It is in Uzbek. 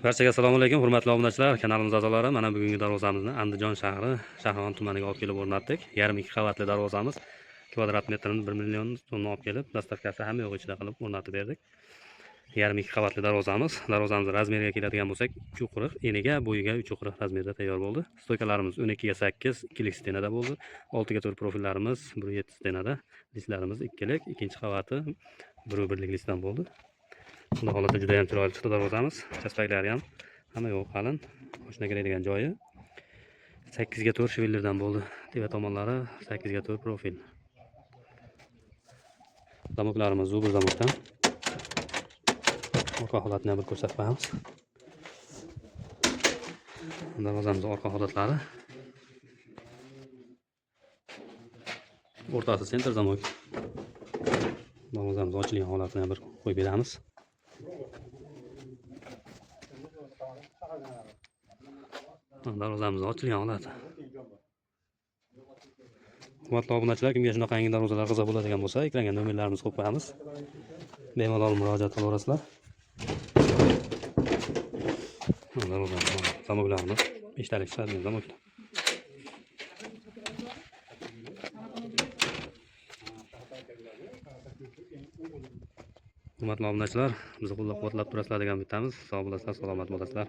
Barchaga assalomu alaykum, hurmatli obunachilar, kanalimiz a'zolari. Mana bugungi darvozamizni Andijon shahri, Shahrisabz tumaniga olib kelib o'rnatdik. 1.5 qavatli darvozamiz. Kvadrat metrini 1 million so'mni olib kelib, dastavkasi hamma yo'q ichida qilib o'rnatib berdik. 1.5 qavatli darvozamiz. Darvozamiz razmeriga keladigan bo'lsak, 3.40 eniga, bo'yiga 3.40 razmerda tayyor bo'ldi. Stoykalarimiz 12 ga 8 ikkilik stenada bo'ldi. 6 ga 4 profillarimiz 1.7 stenada. Listlarimiz ikkilik, ikkinchi qavati 1.1lik listdan bo'ldi. Xudo xohlasa juda ham chiroyli chiqdi darvozamiz. Chaspaklari ham hamma yo'q qalin. Oshna kiradigan joyi 8 ga 4 shvellerdan bo'ldi. Tepa tomonlari 8 ga 4 profil. Zamoklarimiz zubr zamokdan. Orqa holatini ham bir ko'rsatib qo'yamiz. Darvozamiz orqa holatlari. O'rtasi sentr zamok. Darvozamiz ochilgan holatini ham bir qo'yib beramiz. Darvozamiz ochilgan holati. Hurmatli obunachilar, kimga shunaqangi darvozalar qiziq bo'ladigan bo'lsa, ekranga nomerlarimizni qo'yib qo'yamiz. Bemalol murojaat qilaverasizlar. Darvozamiz, zamoklarimiz beshtalik chiqadigan zamoklar. Hurmatli obunachilar, bizni qo'llab-quvvatlab turasizlar degan umiddamiz. Sog' bo'lasizlar, salomat bo'lasizlar.